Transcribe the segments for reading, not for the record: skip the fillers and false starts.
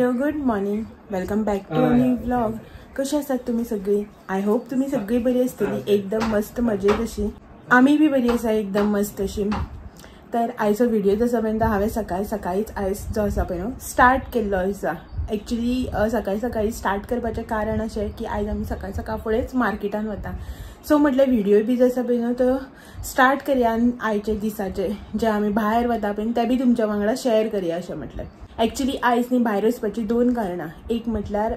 Hello good morning, welcome back to a new vlog. कशी आसात तुम्ही सगळी? I hope तुम्ही सगळी बरी असतली, एकदम मस्त मजेत अशी. आम्ही बी बरी आसा, एकदम मस्त अशी. तर आयचो व्हिडिओ जो आसा पळय हांवें सकाळी सकाळीच आयज जो आसा पळय न्हू स्टार्ट केल्लो आसा. एक्चुली सकाळी सकाळी स्टार्ट करपाचें कारण अशें की आयज आमी सकाळ सकाळ फुडेंच मार्केटान वता. सो म्हटलें व्हिडिओ बी जो आसा पळय न्हू तो स्टार्ट करया आनी आयचे दिसाचे जे आमी भायर वता पळय ते बी तुमच्या वांगडा शेअर करया अशें म्हटलें. एक्चुली आयज न्ही भायर वचपाची दोन कारणां. एक म्हटल्यार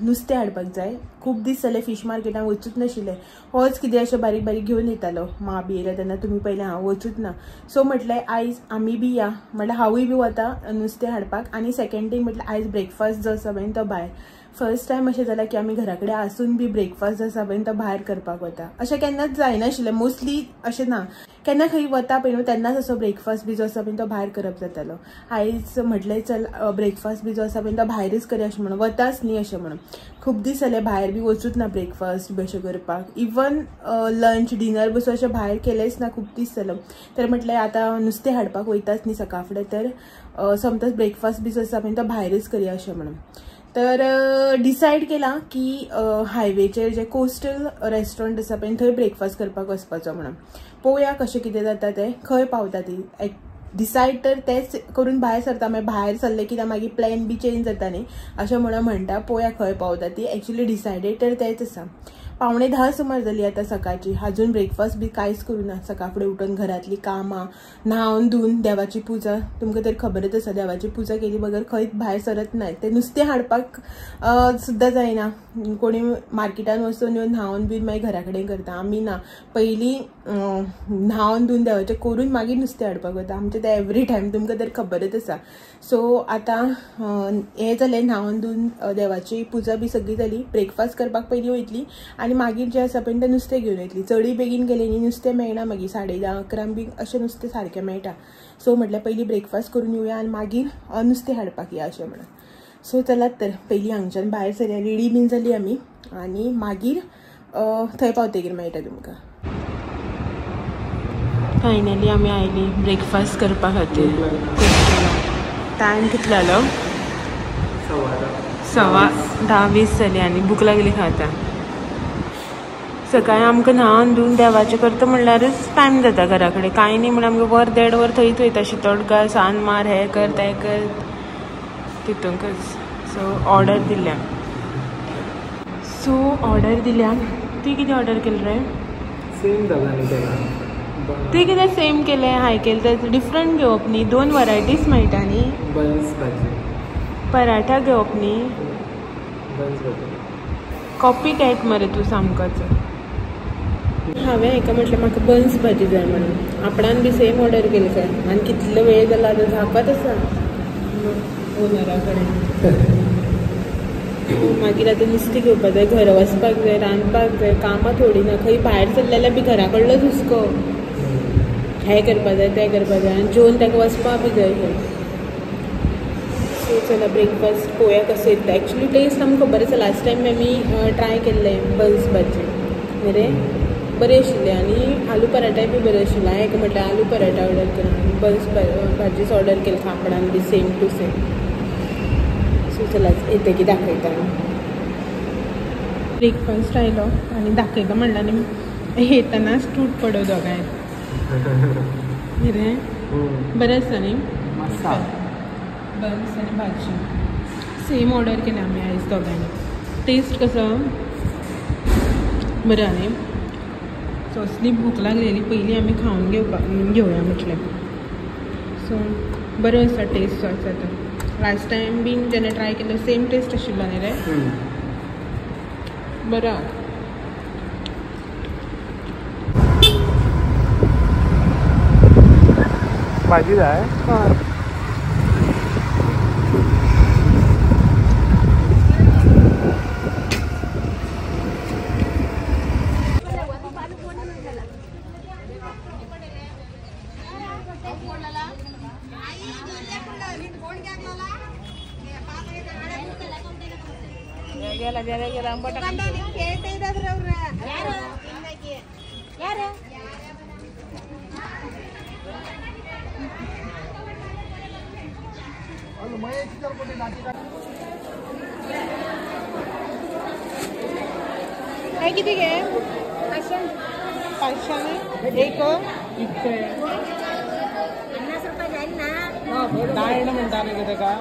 नुस्तें हाडपाक जाय. खूब दीस जाले फीश मार्केटान वचूच नाशिल्लें. होच कितें अशें बारीक बारीक घेवन येतालो. मा बी येयलें तेन्ना तुमी पयलें हांव वचूच ना. सो म्हटलें आयज आमी बी या, म्हटल्यार हांवूय बी वता नुस्तें हाडपाक. आनी सेकेंड थिंग म्हटल्यार आयज ब्रेकफास्ट जो आसा पळय तो भायर. फर्स्ट टायम अशें जालां की आमी घरा कडेन आसून बी ब्रेकफास्ट जो आसा पळय तो भायर करपाक वता. अशें केन्नाच जायनाशिल्लें, मोस्टली अशें ना. केन्ना खंय वता पळय न्हू तेन्नाच असो ब्रेकफास्ट बी जो आसा पळय तो भायर करप जातालो. आयज म्हटलें चल ब्रेकफास्ट बी जो आसा पळय तो भायरच करया अशें म्हणून, वताच न्ही अशें म्हणून. खूब दीस जाले भायर बी वचूच ना ब्रेकफास्ट बी अशें करपाक. इवन लंच डिनर बसून अशें भायर केलेंच ना खूब दीस जालो. तर म्हटलें आतां नुस्तें हाडपाक वयताच न्ही सकाळ फुडें, तर समजाच ब्रेकफास्ट बी जो आसा पळय तो भायरच करया अशें म्हणून. तर डिसायड केलां की हायवेचेर जे कोस्टल रेस्टॉरंट आसा पळय थंय ब्रेकफास्ट करपाक वचपाचो म्हणून. पळोवया कशें कितें जाता तें, खंय पावता ती. डिसायड तर तेंच करून भायर सरता, मागीर भायर सरलें की मागीर प्लॅन बी चेंज जाता न्ही अशें म्हणून म्हणटा. पळोवया खंय पावता ती. एक्चुली डिसायडेड तर तेंच आसा. 9:45 सुमार जाली आतां सकाळची. अजून ब्रेकफास्ट बी कांयच करूं ना. सकाळ फुडें उठून घरांतली कामां, न्हावन धुवन देवाची पुजा, तुमकां तर खबरच आसा देवाची पुजा केली बगर खंयच भायर सरत ना. ते नुस्तें हाडपाक सुद्दां जायना. कोणी मार्केटान वचून येवन न्हावन बीन मागीर घरा कडेन करता. आमी ना, पयलीं न्हावन धुवन देवाचें करून मागीर नुस्तें हाडपाक वता. आमचें तें एवरी टायम, तुमकां तर खबरच आसा. सो आतां हें जालें, न्हावन धुवन देवाची पुजा बी सगळी जाली. ब्रेकफास्ट करपाक पयलीं वयतली आनी मागीर जें आसा पळय तें नुस्तें घेवन येतली. चडय बेगीन गेलें न्ही नुस्तें मेळना मागीर 10:30 11 बी अशें नुस्तें सारकें मेळटा. सो म्हटल्यार पयलीं ब्रेकफास्ट करून येवया आनी मागीर नुस्तें हाडपाक या अशें म्हणून. सो चलात तर पयलीं हांगच्यान भायर सरया. रेडी बीन जाली आमी आनी मागीर थंय पावतकीर मेळटा तुमकां. फायनली आमी आयली ब्रेकफास्ट करपा खातीर. टायम कितलो जालो? 10:15 जाली आनी भूक लागली खाता. सकाळी आमकां न्हावन धुवन देवाचें करता म्हणल्यारच टायम जाता. घरा कडेन कांय न्ही म्हणल्यार आमकां वर देड वर थंयच वयता. शितोड घाल, सान मार, हें कर तें कर, तितूंकच. सो ऑर्डर दिल्या. तुवें कितें ऑर्डर केलें रे? सेम दोगांनी केलां. तुवें कितें सेम केलें? हांवें केलें तें डिफरंट घेवप न्ही. दोन वरायटीज मेळटा न्ही. बन्स भाजी, पराठा घेवप न्ही. बन्स भाजी कॉपी कॅट मरे तूं सामकोच. हांवें हेका म्हटलें म्हाका बन्स भाजी जाय म्हणून. आपणान बी सेम ऑर्डर केली खंय. आनी कितलो वेळ जाला आतां झापत आसा ओनरा कडेन. मागीर आतां नुस्तें घेवपाक जाय, घरा वचपाक जाय, रांदपाक जाय. कामां थोडीं ना. खंय भायर सरलें जाल्यार बी घरा कडलोच हुस्को. हें करपाक जाय तें करपाक जाय आनी जेवन ताका वचपाक बी जाय खंय. सो चला ब्रेकफास्ट पळोवया कसो येता. एक्चुली टेस्ट आमकां खबर आसा. लास्ट टायम आमी ट्राय केल्लें बन्स भाजी न्ही रे, बरें आशिल्लें. आनी आलू पराठाय बी बरें आशिल्लें. हांवें हेका म्हटलें आलू पराठा ऑर्डर केला आनी बन्स भाजीच ऑर्डर केली कापडान be same to same. So चला येतकीर दाखयता. ब्रेकफास्ट आयलो आनी दाखयता म्हणल्यार आनी येतनाच तूट पडो दोगांय न्ही रे. बरें आसता न्ही बन्स आनी भाजी सेम ऑर्डर केल्या आमी आयज दोगांयनी. टेस्ट कसो बरो न्ही. सो असली भूक लागलेली पयलीं आमी खावन घेवपाक घेवया म्हटलें. सो बरो आसा टेस्ट जो आसा तो. लास्ट टायम बीन जेन्ना ट्राय केलो सेम टेस्ट आशिल्लो न्ही रे. बरो. भाजी जाय? हय. हे किती गे? 500 एक. 50 रुपये जाईल ना. डायण म्हणता न्ही तेका?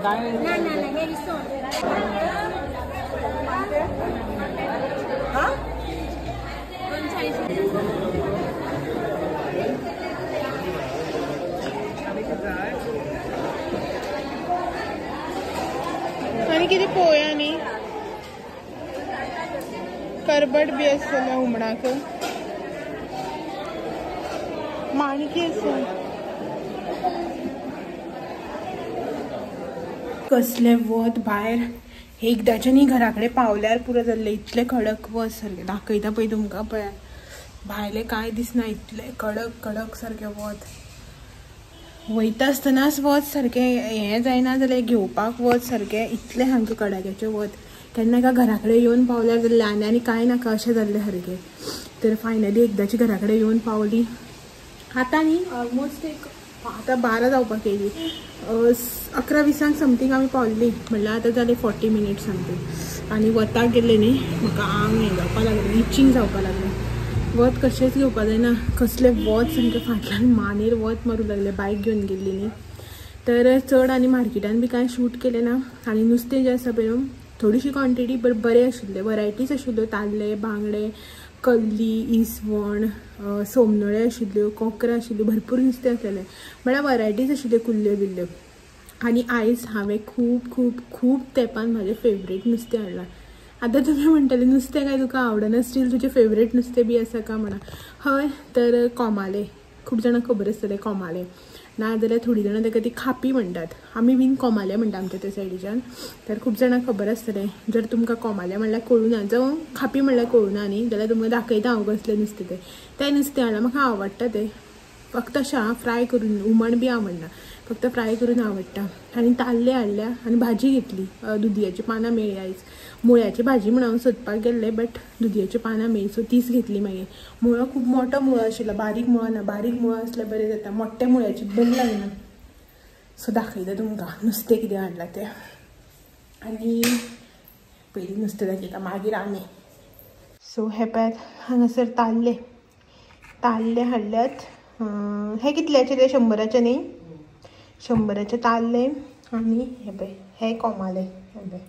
ना ना ना, हे विसोण. आनी कितें पळोवया न्ही, करबट बी आसतलें हुमणाक, माणकी आसा. कसलें वत भायर, एकदाचें न्ही घरा कडेन पावल्यार पुरो जाल्लें, इतलें कडक वत सारकें. दाखयता पळय तुमकां, पळय भायलें कांय दिसना, इतलें कडक कडक सारकें वत. वयता आसतनाच वत सारकें हें जायना जाल्यार घेवपाक वत सारकें इतलें सामकें कडाक्याचें वत. केन्ना एका घरा कडेन येवन पावल्यार जाल्लें आनी आनी कांय नाका अशें जाल्लें सारकें. तर फायनली एकदांची घरा कडेन येवन पावली. आतां न्ही ऑलमोस्ट एक आतां 12 जावपाक येयली, 11:20 समथींग आमी पावल्ली, म्हणल्यार आतां जालें 40 मिनट्स समथींग. आनी वताक गेल्लें न्ही म्हाका आंग हें जावपाक लागलें, इचिंग जावपाक लागलें. वत कशेंच घेवपाक जायना, कसलें वत सामकें फाटल्यान मानेर वत मारूंक लागलें. बायक घेवन गेल्ली न्ही, तर चड आनी मार्केटान बी कांय शूट केलें ना. आनी नुस्तें जें आसा पळय थोडीशी क्वॉन्टिटी बट बरें आशिल्लें, वरायटीज आशिल्ल्यो, ताल्ले, बांगडे, कल्ली, इसवण, सोमनोळे आशिल्ल्यो, कोकरां आशिल्ल्यो, भरपूर नुस्तें आसलेलें, म्हळ्यार वरायटीज आशिल्ल्यो, कुल्ल्यो बिल्ल्यो. आनी आयज हांवें खूब खूब खूब तेंपान म्हाजें फेवरेट नुस्तें हाडलां. आतां तुमी म्हणटले नुस्तें काय तुका आवडना, स्टील तुजें फेवरेट नुस्तें बी आसा काय म्हणा. हय, तर कोमाले, खूब जाणांक खबर आसतलें कोमाले, ना जाल्यार थोडीं जाणां ताका ती खापी म्हणटात, आमी बीन कोमाले म्हणटा आमच्या त्या सायडीच्यान. तर खूब जाणांक खबर आसतलें. जर तुमकां कोमाले म्हणल्यार कळूं ना, जावं खापी म्हणल्यार कळूं ना न्ही, जाल्यार तुमकां दाखयता हांव कसलें नुस्तें तें. तें नुस्तें हाडलां, म्हाका आवडटा तें, फक्त अशें आं फ्राय करून, हुमण बी आवडना, फक्त फ्राय करून आवडटा. आनी ताल्ले हाडल्या आनी भाजी घेतली, दुदयाची पानां मेळ्ळी आयज. मुळ्याची भाजी म्हणून हांव सोदपाक गेल्लें, बट दुदयाची पानां मेळ्ळी, सो तीच घेतली. मागीर मुळो खूब मोठो मुळो आशिल्लो, बारीक मुळो ना, बारीक मुळो आसल्यार बरें जाता, मोठ्या मुळ्याची बरी लागना. सो दाखयता तुमकां नुस्तें कितें हाडलां तें. आनी पयलीं नुस्तें दाखयता, मागीर आमी. सो हे पळयात हांगासर ताल्ले, ताल्ले हाडल्यात. हे कितल्याचे ते? 100 न्ही, 100 ताल्ले. आनी हे पळय हे कोमाले, हे पळय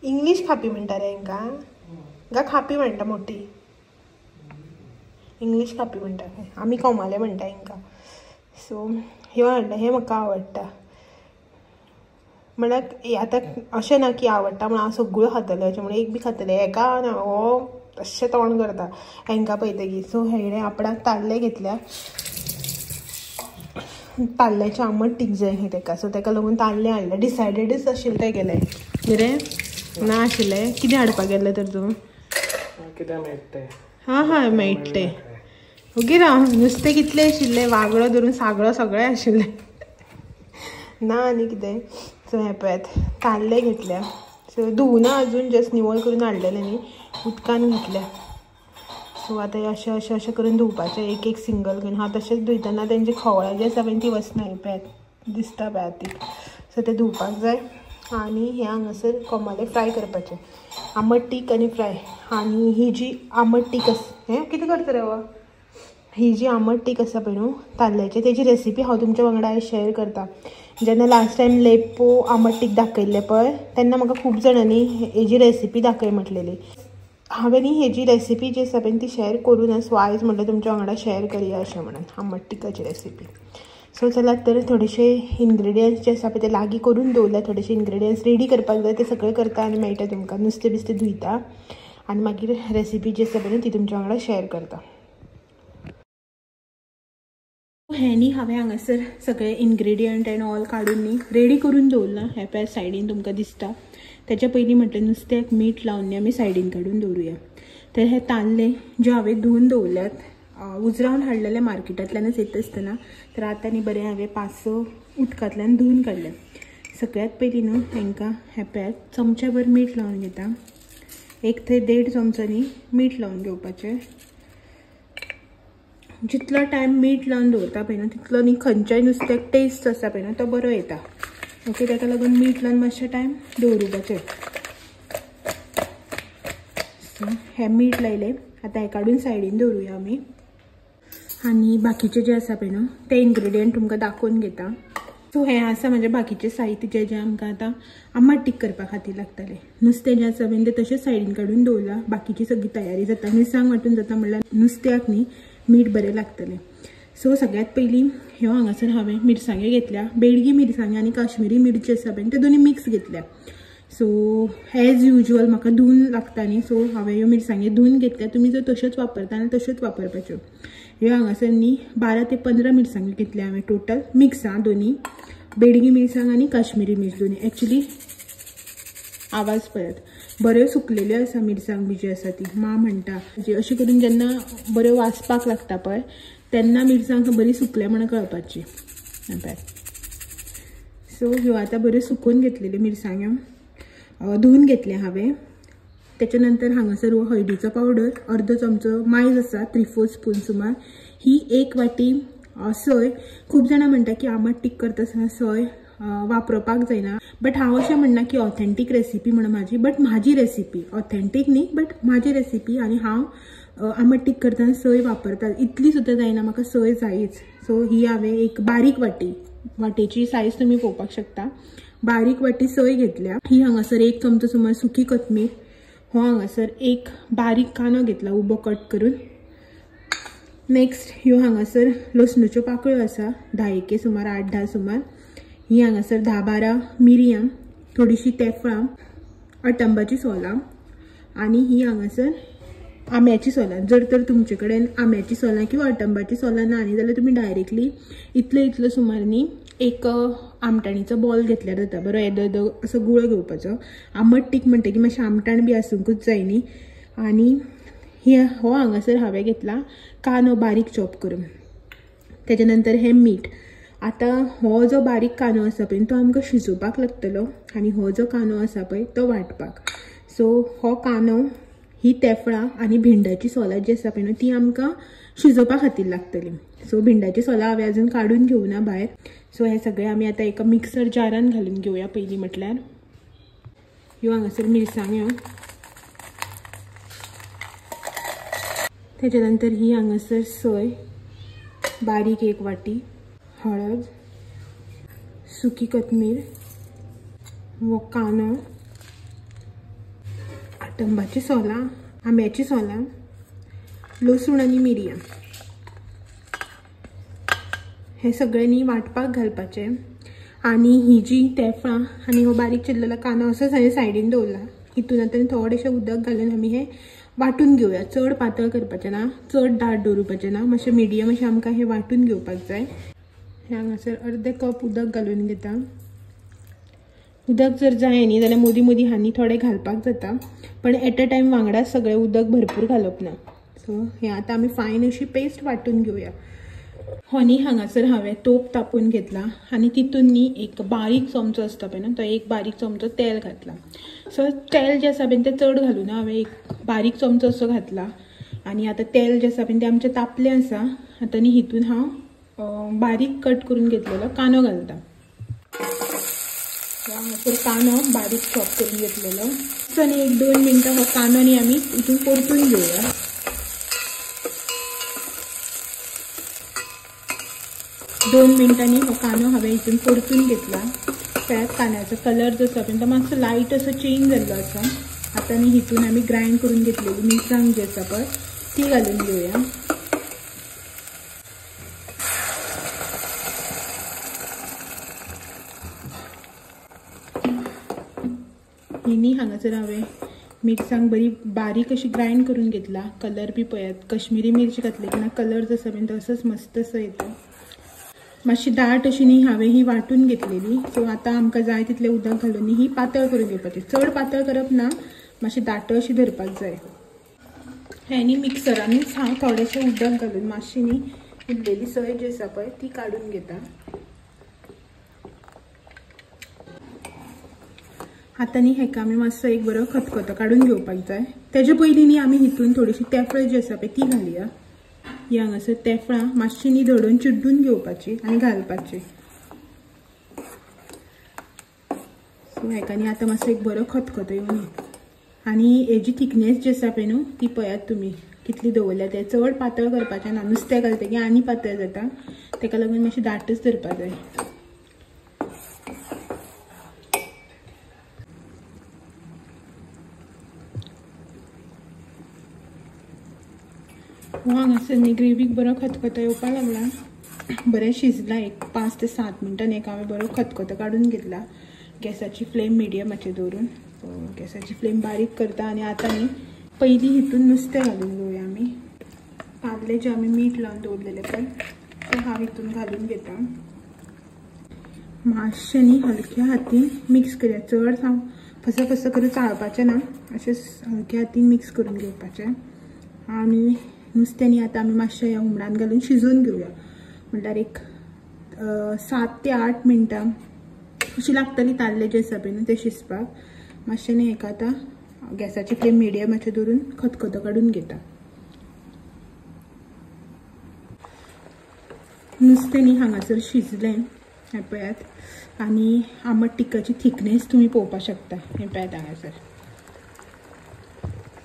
इंग्लीश खापी म्हणटा रे हांकां, हांकां खापी म्हणटा, मोठी इंग्लीश खापी म्हणटा, आमी कोमाले म्हणटा हांकां. सो ह्यो हाडला, हें म्हाका आवडटा. म्हणल्यार आतां अशें ना की आवडटा म्हणून हांव सगळ्यो खातलें अशें म्हणून, एक बी खातलें, हेका ना हो अशें तोंड करता हांकां पळयतकीर. सो हेणें आपणाक ताल्ले घेतल्या, ताल्ल्याचें आमट तीख जाय खंय तेका, सो तेका लागून ताल्ले हाडले. डिसायडेडच आशिल्लें तें गेलें कितें ना आशिल्लें. कितें हाडपाक गेल्लें तर तूं? कितें मेळटलें? हां हां मेळटलें. ओके राव, नुस्तें कितलें आशिल्लें, वागडो धरून सागळो सगळें आशिल्लें ना आनी कितें. सो हें पळयात ताल्ले घेतल्या, सो धुवना अजून, जस्ट निवळ करून हाडलेलें न्ही, उदकान घातल्या. सो आतां अशें अशें अशें करून धुवपाचें, एक एक सिंगल करून. हांव तशेंच धुयतना तेंची खवळां जी आसा पळय ती वचना, पळयात दिसता पळयात ती. सो तें धुवपाक जाय. आनी हें हांगासर कोमाले फ्राय करपाचें, आमट तीख आनी फ्राय. आनी ही जी आमट तीख आसा, हें कितें करता रे हो? ही जी आमट तीख आसा पळय न्हू ताल्ल्याची, तेजी रेसिपी हांव तुमच्या वांगडा आयज शेअर करता. जेन्ना लास्ट टायम लेपो आमट तीख दाखयल्लें पळय, तेन्ना म्हाका खूब जाणांनी हेजी रेसिपी दाखय म्हटलेली. हांवें न्ही हेजी रेसिपी जी आसा पळय ती शेअर करूं ना, सो आयज म्हटलें तुमच्या वांगडा शेअर करया अशें म्हणून आमट तिखाची रेसिपी. सो चलात तर थोडेशे इन्ग्रेडियंट्स जे आसा पळय ते लागीं करून दवरल्या, थोडेशे इन्ग्रेडियंट्स रेडी करपाक जाय, ते सगळे करता आनी मेळटा तुमकां. नुस्तें बिस्तें धुयता आनी मागीर रेसिपी जी आसा पळय ती तुमच्या वांगडा शेअर करता. हें न्ही हांवें हांगासर सगळे इन्ग्रेडियंट एंड ऑल काडून न्ही रेडी करून दवरलां. हें पळय सायडीन तुमकां दिसता. तेच्या पयलीं म्हटलें नुस्त्याक मीठ लावन न्ही आमी सायडीन काडून दवरुया. तर हे ताल्ले जे हांवें धुवन दवरल्यात, उजरावन हाडलेले मार्केटांतल्यानच येता आसतना, तर आतां न्ही बरें हांवें 5-6 उदकांतल्यान धुवन काडले. सगळ्यांत पयलीं न्हू तांकां हें पळयात चमच्याभर मीठ लावन घेता, 1 ते 1.5 चमचो न्ही मीठ लावन घेवपाचें. जितलो टायम मीठ लावन दवरता पळय न्हू तितलो न्ही खंयच्याय नुस्त्याक टेस्ट आसा पळय न्हू तो बरो येता. ओके, ताका लागून मीठ लावन मातशें टायम दवरुपाचें. सो हें मीठ लायलें. आतां हें काडून सायडीन दवरुया आमी आनी बाकीचे जे आसा पळय न्हू ते इन्ग्रेडियंट तुमकां दाखोवन घेता. सो हें आसा म्हणजे बाकीचें साहित्य जें जें आमकां आतां आमट तीख करपा खातीर लागतलें. नुस्तें जें आसा पळय तें तशेंच सायडीन काडून दवरलां. बाकीची सगळी तयारी जाता. मिरसांग वांटून जाता म्हणल्यार नुस्त्याक न्ही मीठ बरें लागतलें. सो सगळ्यात पयलीं ह्यो हांगासर हांवें मिरसांग्यो घेतल्या. बेडगी मिरसांग्यो आनी काश्मिरी मिरची आसा पळय ते दोनी मिक्स घेतल्या. सो एज युजल म्हाका धुवन लागता न्ही, सो हांवें ह्यो मिरसांग्यो धुवन घेतल्या. तुमी जर तश्योच वापरता जाल्यार तश्योच वापरपाच्यो. ह्यो हांगासर न्ही 12 ते 15 मिरसांग्यो घेतल्या हांवें टोटल मिक्स आं, दोनी बेडगी मिरसांग आनी काश्मिरी मिर्च दोनी. एक्चुली आवाज पळयात बऱ्यो सुकलेल्यो आसा मिरसांग बी जी आसा ती. माँ म्हणटा अशें करून जेन्ना बऱ्यो वाजपाक लागता पळय तेन्ना मिरसांग बरी सुकल्या म्हण कळपाची. सो ह्यो आतां बऱ्यो सुकोवन घेतलेल्यो मिरसांग्यो धुवन घेतल्या हांवें. त्याच्या नंतर हांगासर हो हळदीचो पावडर अर्दो चमचो मायज आसा 3/4 स्पून सुमार. ही 1 वाटी सोय. खूब जाणां म्हणटा की आमट तीख करता आसतना सोय वापरपाक जायना, बट हांव अशें म्हणना की ऑथेंटीक रेसिपी म्हणून म्हाजी, बट म्हाजी रेसिपी ऑथेंटीक न्ही, बट म्हाजी रेसिपी. आनी हांव आमट तीख करतना सोय वापरता, इतली सुद्दां जायना, म्हाका सोय जायच. सो ही हांवें एक बारीक वाटी, वाटेची सायज तुमी पळोवपाक शकता, बारीक वाटी सोय घेतल्या. ही हांगासर 1 चमचो सुमार सुकी कोथमीर. हो हांगासर 1 बारीक कांदो घेतला उबो कट करून. नेक्स्ट ह्यो हांगासर लसणुच्यो पाकळ्यो आसा 10 सुमार, 8-10 सुमार. ही हांगासर 10-12 मिरयां, थोडीशी तेफळां, अटंबाची सोलां आनी ही हांगासर आंब्याची सोलां. जर तर तुमचे कडेन आंब्याची सोलां किंवा अटंबाची सोलां ना न्ही जाल्यार तुमी डायरेक्टली इतले इतलो सुमार न्ही एक आमटाणीचो बॉल घेतल्यार जाता. बरो येदो येदो असो गुळो घेवपाचो. आमट तीख म्हणटकीर मातशें आमटाण बी आसूंकूच जाय न्ही. आनी हो हांगासर हांवें घेतला कांदो बारीक चॉप करून. तेच्या नंतर हें मीठ. आतां हो जो बारीक कांदो आसा पळय तो आमकां शिजोवपाक लागतलो आनी हो जो कांदो आसा पळय तो वांटपाक. सो हो कांदो, ही तेफळां आनी भिंडाची सोलां जी आसा पळय न्हू ती आमकां शिजोवपा खातीर लागतली. सो भिंडाची सोलां हांवें अजून काडून घेवना भायर. सो हे सगळे आमी आतां एका मिक्सर जारान घालून घेवया. पयलीं म्हटल्यार ह्यो हांगासर मिरसांग्यो, तेच्या नंतर ही हांगासर सोय बारीक 1 वाटी, हळद, सुकी कोथमीर, हो कांदो, आटंबाची सोलां, आंब्याची सोलां, लसूण आनी मिरयां. हे सगळें न्ही वांटपाक घालपाचें. आनी ही जी तेफळां आनी हो बारीक चिरलेलो कांदो असोच हांवें सायडीन दवरला. हितून आतां थोडेशें उदक घालून आमी हें वांटून घेवया. चड पातळ करपाचें ना, चड दाट दवरुपाचें ना, मातशें मिडियम अशें आमकां हें वांटून घेवपाक जाय. हें हांगासर अर्दे कप उदक घालून घेता. उदक जर जाय न्ही जाल्यार मोदी मोदी हांनी थोडें घालपाक जाता, पण एट अ टायम वांगडाच सगळें उदक भरपूर घालप ना. सो हें आतां आमी फायन अशी पेस्ट वांटून घेवया. हो न्ही हांगासर हांवें तोप तापून घेतला आनी तितून न्ही एक बारीक चमचो आसता पळय न्हू तो एक बारीक चमचो तेल घातला. सो तेल जें आसा पळय तें चड घालूना, हांवें एक बारीक चमचो असो घातला. आनी आतां तेल जें आसा पळय तें आमचें तापलें आसा. आतां न्ही हितून हांव बारीक कट करून घेतलेलो कांदो घालता. हांगासर कांदो बारीक चॉप करून घेतलेलो. सो न्ही 1-2 मिनटां हो कांदो न्ही आमी हितून परतून घेवया. 2 मिनटांनी हो कांदो हांवें हितून परतून घेतला. त्यात कांद्याचो कलर जो आसा पळय तो मातसो लायट असो चेंज जाल्लो आसा. आतां न्ही हितून आमी ग्रायंड करून घेतलेली मिरसांग जी आसा पळय ती घालून घेवया. ही न्ही हांगासर हांवें मिरसांग बरी बारीक अशी ग्रायंड करून घेतला. कलर बी पळयात, कश्मीरी मिरची घातली की ना कलर जो आसा पळय तो असोच मस्त असो येता. मातशी दाट अशी न्ही हांवें ही वांटून घेतलेली. सो आतां आमकां जाय तितलें उदक घालून ही पातळ करून घेवपाची. चड पातळ करप ना, मातशी दाट अशी धरपाक जाय. हें न्ही मिक्सरानूच हांव थोडेशें उदक घालून मातशी न्ही उरलेली सोय जी आसा पळय ती काडून घेता. आतां न्ही हेका आमी मातसो एक बरो खतखतो काडून घेवपाक जाय. तेजे पयलीं न्ही आमी हितून थोडीशी तेफळां जी आसा पळय ती घालया. ही हांगासर तेफळां मातशी न्ही धडोवन चिड्डून घेवपाची आनी घालपाची. सो हेका न्ही आतां मातसो एक बरो खतखतो येवन. आनी हेजी थिकनेस जी आसा पळय न्हू ती पळयात तुमी कितली दवरल्या ते. चड पातळ करपाचें ना, नुस्तें घालतकीर आनी पातळ जाता, तेका लागून मातशें दाटच धरपा जाय. हो हांगासर न्ही ग्रेवीक बरो खतखतो येवपाक लागला, बरें शिजला. एक 5 ते 7 मिनटां एक हांवें बरो खतखतो काडून घेतला गॅसाची फ्लेम मिडियमाचेर दवरून. सो गॅसाची फ्लेम बारीक करता आनी आतां न्ही पयलीं हितून नुस्तें घालून घेवया आमी. ताल्ले जे आमी मीठ लावन दवरलेले पळय ते हांव हितून घालून घेता. मातशें न्ही हलक्या हातीन मिक्स करया, चड सामकें फस फस करून चाळपाचें ना, अशेंच हलक्या हातीन मिक्स करून घेवपाचें. आनी नुस्तें न्ही आतां आमी मातशें ह्या हुमणान घालून शिजोवन घेवया, म्हणल्यार एक 7 ते 8 मिनटां अशी लागतली ताल्ले जे आसा पळय न्हू ते शिजपाक. मातशें न्ही हेका आतां गॅसाची फ्लेम मिडियमाचेर दवरून खतखतो काडून घेता. नुस्तें न्ही हांगासर शिजलें हें पळयात, आनी आंबट टिकाची थिकनेस तुमी पळोवपाक शकता. हें पळयात हांगासर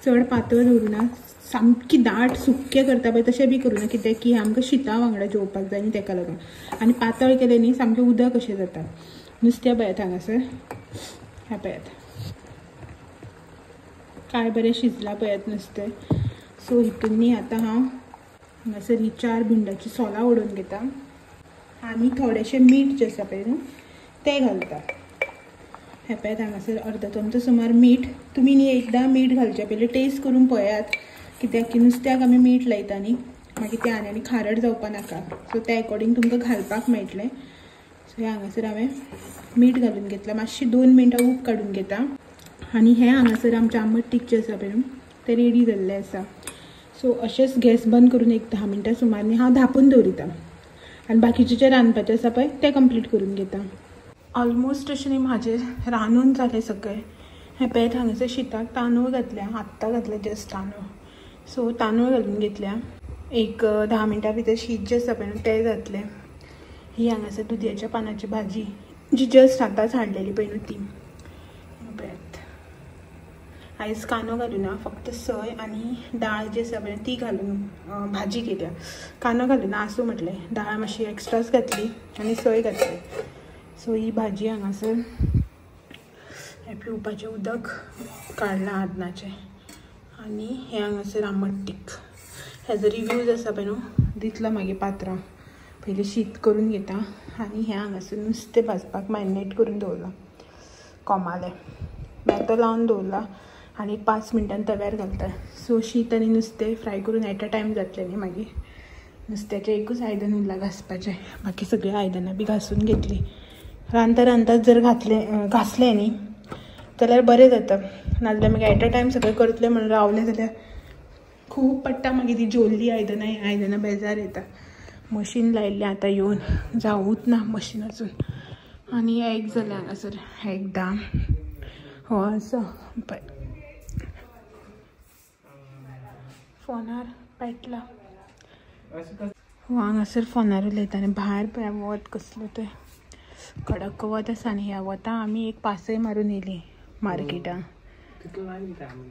चड पातळ दवरुना, सामकी दाट सुक्कें करता पळय तशें बी करूं ना, कित्याक की आमकां शिता वांगडा जेवपाक जाय न्ही तेका लागून. आनी पातळ केलें न्ही सामकें उदक अशें जाता. नुस्तें पळयात हांगासर, हें पळयात काय बरें शिजलां पळयात नुस्तें. सो हितून न्ही आतां हांव हांगासर ही 4 भिंडाची सोलां उडोवन घेता आनी थोडेशें मीठ जें आसा पळय न्हू तें घालता. हें पळयात हांगासर अर्द चमचो सुमार मीठ. तुमी न्ही एकदां मीठ घालचें पयलीं टेस्ट करून पळयात, कित्याक की नुस्त्याक आमी मीठ लायता न्ही, मागीर तें आनी आनी खारट जावपा नाका. सो त्या एकॉर्डिंग तुमकां घालपाक मेळटलें. सो हें हांगासर हांवें मीठ घालून घेतलां, मातशी 2 मिनटां ऊब काडून घेता. आनी हें हांगासर आमचें आंबट तीख जें आसा पळय न्हू तें रेडी जाल्लें आसा. सो अशेंच गॅस बंद करून एक 10 मिनटां सुमार न्ही हांव धांपून दवरिता आनी बाकीचें जें रांदपाचें आसा पळय तें कंप्लीट करून घेता. ऑलमोस्ट अशें न्ही म्हाजें रांदून जालें सगळें. हें पळयात हांगासर शिताक तांदूळ घातल्या, आत्तां घातले जस्ट तांदूळ. सो तांदूळ घालून घेतल्या, एक 10 मिनटां भितर शीत जें आसा पळय न्हू तें जातलें. ही हांगासर दुदयाच्या पानाची भाजी जी जस्ट आतांच हाडलेली पळय न्हू ती. पळयात आयज कांदो घालुना, फक्त सय आनी दाळ जी आसा पळय ती घालून भाजी केल्या. कांदो घालुना आसूं म्हटलें, दाळ मातशी एक्स्ट्राच घातली आनी सय घातली. सो ही भाजी हांगासर हें पिवपाचें उदक काडलां आदनाचें. आनी हें हांगासर आंबट तीख. हेजो रिव्यूज आसा पळय न्हू दितलो मागीर पात्रां. पयलीं शीत करून घेता. आनी हें हांगासर नुस्तें भाजपाक मॅरिनेट करून दवरलां, कोमालें बेतो लावन दवरला आनी 5 मिनटान तव्यार घालता. सो शीत आनी नुस्तें फ्राय करून एट अ टायम जातलें न्ही मागीर. नुस्त्याचें एकूच आयदन उरलां घांसपाचें, बाकी सगळीं आयदनां बी घांसून घेतलीं. रांदता रांदताच जर घासलें न्ही जाल्यार बरें जाता, नाजाल्यार मागीर एट अ टायम सगळें करतलें म्हणून रावलें जाल्यार खूब पडटा मागीर ती जेवल्ली आयदनां, आयदनां बेजार येता. मशीन लायिल्लें आतां येवन जावूच ना मशीन अजून. आनी एक जालें हांगासर एकदां हो आसा पळय फोनार पेटला. हो हांगासर फोनार उलयता आनी भायर पळय वत कसलें तें कडक वत आसा. आनी ह्या वता आमी एक पासय मारून येयली मार्केटान,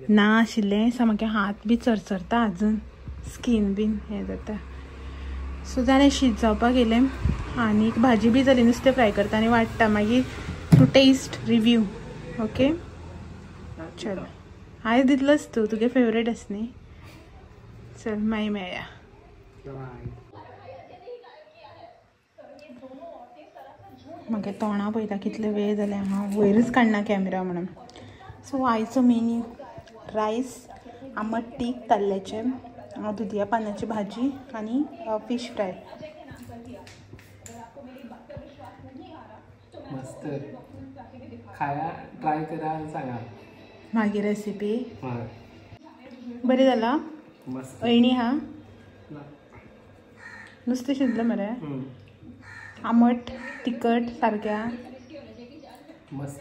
ना आशिल्लें सामकें हात बी चरचरता अजून, स्कीन बीन हें जाता. सो जालें शीत जावपाक येयलें आनी भाजी बी जाली. नुस्तें फ्राय करता आनी वाडटा मागीर टू टेस्ट रिव्यू. ओके चलो आयज दितलोच तूं, तुगे फेवरेट आसा न्ही. चल मागीर मेळया. म्हाका तोंडा पळयता कितले वेळ जाले हांव वयरूच काडना कॅमेरा म्हणून. सो आयचो मेन्यू रायस, आंबट तीख ताल्ल्याचें, दुदया पानाची भाजी आनी फिश फ्राय. मस्त खाया, ट्राय करा आनी सांगा मागीर रेसिपी. बरें जाला मस्त. अयणी हा नुस्तें शिजलें मरे, आंबट तिखट सारक्या मस्त.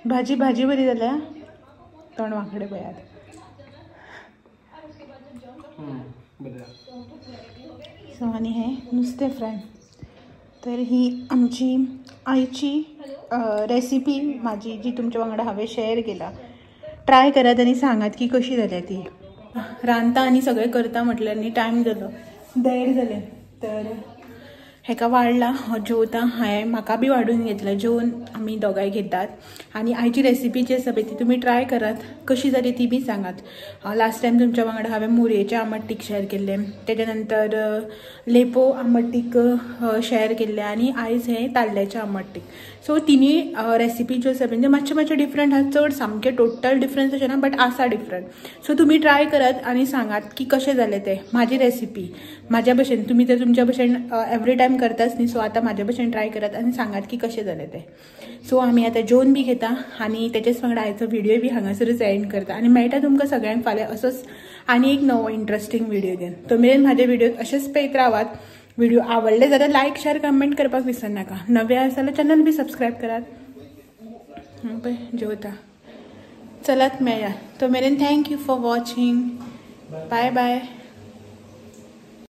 भाजी भाजी बरी जाल्या, तोंड वांकडे पळयात. सो आनी हें नुस्तें फ्राय. तर ही आमची आयची रेसिपी म्हाजी जी तुमच्या वांगडा हांवें शेअर केला. ट्राय करात आनी सांगात की कशी जाल्या ती. रांदता आनी सगळें करता म्हटल्यार न्ही टायम जालो, 1:30 जालें. तर हेका वाडला, हो जेवता, हांवें म्हाका बी वाडून घेतला, जेवन आमी दोगांय घेतात. आनी आयची रेसिपी जी आसा पळय ती तुमी ट्राय करात, कशी जाली ती बी सांगात. लास्ट टायम तुमच्या वांगडा हांवें मुरयेचें आमट तीख शेअर केल्लें, तेच्या नंतर लेपो आमट तीख शेअर केल्लें आनी आयज हें ताल्ल्याचें आमट तीख. सो तिनूय रेसिपी ज्यो आसा म्हणजे मातशें मातशें डिफरंट आसा, चड सामकें टोटल डिफरंस अशें ना बट आसा डिफरंट. सो तुमी ट्राय करात आनी सांगात की कशें जालें तें. म्हाजी रेसिपी म्हाज्या भशेन, तुमी तर तुमच्या भशेन एवरी टायम करताच न्ही, सो आतां म्हाज्या भशेन ट्राय करात आनी सांगात की कशें जालें तें. सो आमी आतां जेवन बी घेता आनी तेचेच वांगडा आयचो व्हिडियो बी हांगासरूच एंड करता आनी मेळटा तुमकां सगळ्यांक फाल्यां असोच आनी एक नवो इंट्रस्टींग व्हिडियो घेवन. तो मेरेन म्हाजे व्हिडियो अशेंच पळयत रावात. व्हिडिओ आवडले जाल्यार लायक शेअर कमेंट करपाक विसरनाका. नवे आसा जाल्यार चॅनल बी सबस्क्रायब करात. पळय जेवता, चलात मेळया. तो मेरेन thank you for watching, bye bye.